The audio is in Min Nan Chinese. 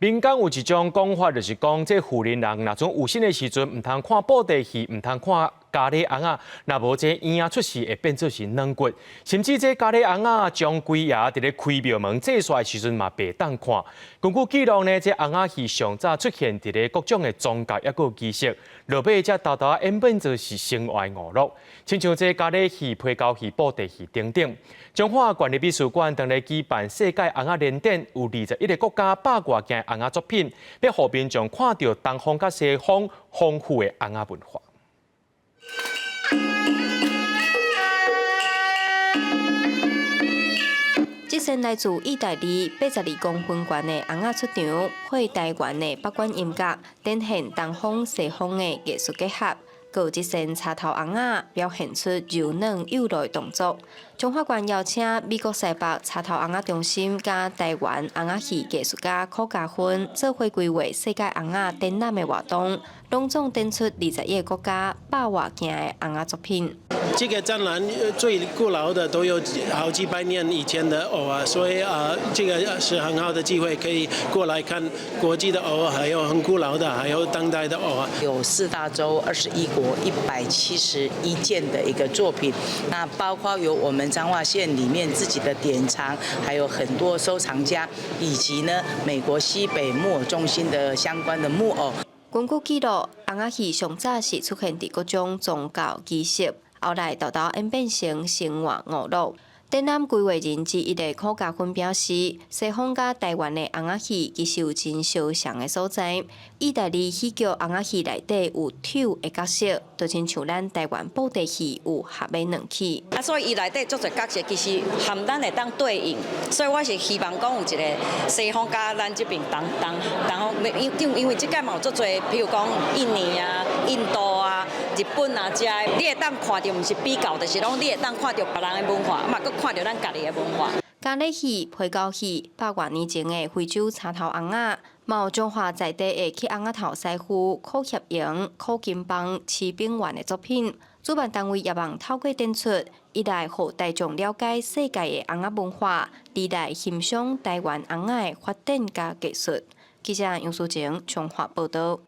民間有一種講法，就是講這婦人人若陣有身的時陣，毋通看布袋戲，毋通看咖喱尪仔，若無這嬰仔出世會變做是軟骨，甚至這咖喱尪仔將鬼爺佇咧開廟門祭煞的時陣嘛袂當看。根據記錄呢，這尪仔戲上早出現佇咧各種的宗教抑閣儀式，落尾才沓沓演變做是生活娛樂，親像這咖喱戲、皮膠戲、布袋戲等等。彰化縣立美術館當咧舉辦世界尪仔聯展，有21個國家百外件尪仔作品，欲予民眾看著東方佮西方豐富的尪仔文化。這身來自意大利82公分懸的尪仔出場，配台灣的北管音樂，展現東方西方的藝術結合。閣有這身插頭尪仔，表現出柔軟有力的動作。彰化縣邀請美國西北插頭尪仔中心佮台灣尪仔戲藝術家柯嘉芬做伙規劃世界尪仔展覽的活動，攏總展出21個國家百外件的尪仔作品。這個展覽最古老的都有好幾百年以前的偶啊，所以啊，這個是很好的機會，可以過來看國際的偶，還有很古老的，還有當代的偶啊。有四大洲21國171件的一個作品，那包括有我們彰化縣裡面自己的典藏，還有很多收藏家，以及呢美國西北木偶中心的相關的木偶。根據記錄，尪仔戲上早是出現佇各種宗教儀式，後來沓沓演變成生活娛樂。展覽規劃人之一的柯嘉芬表示，西方佮台灣的尪仔戲其實有真相像的所在。意大利戲劇尪仔戲內底有丑的角色，就親像咱台灣布袋戲有合馬軟起。啊，所以伊內底足濟角色其實和咱會當對應，所以我是希望講有一個西方佮咱這邊同同同，因因為這屆嘛有足濟，譬如講印尼啊、印度啊、日本啊遮，你會當看著毋是比較，就是講你會當看著別人的文化，嘛閣看著咱家己的文化。咖喱戲、皮膠戲，百外年前的非洲插頭尪仔，嘛有彰化在地的乞尪仔頭師傅柯協榮、柯金邦、齊炳元的作品。主辦單位也望透過展出，一來予大眾了解世界的尪仔文化，二來欣賞台灣尪仔的發展佮藝術。記者楊淑晴彰化報道。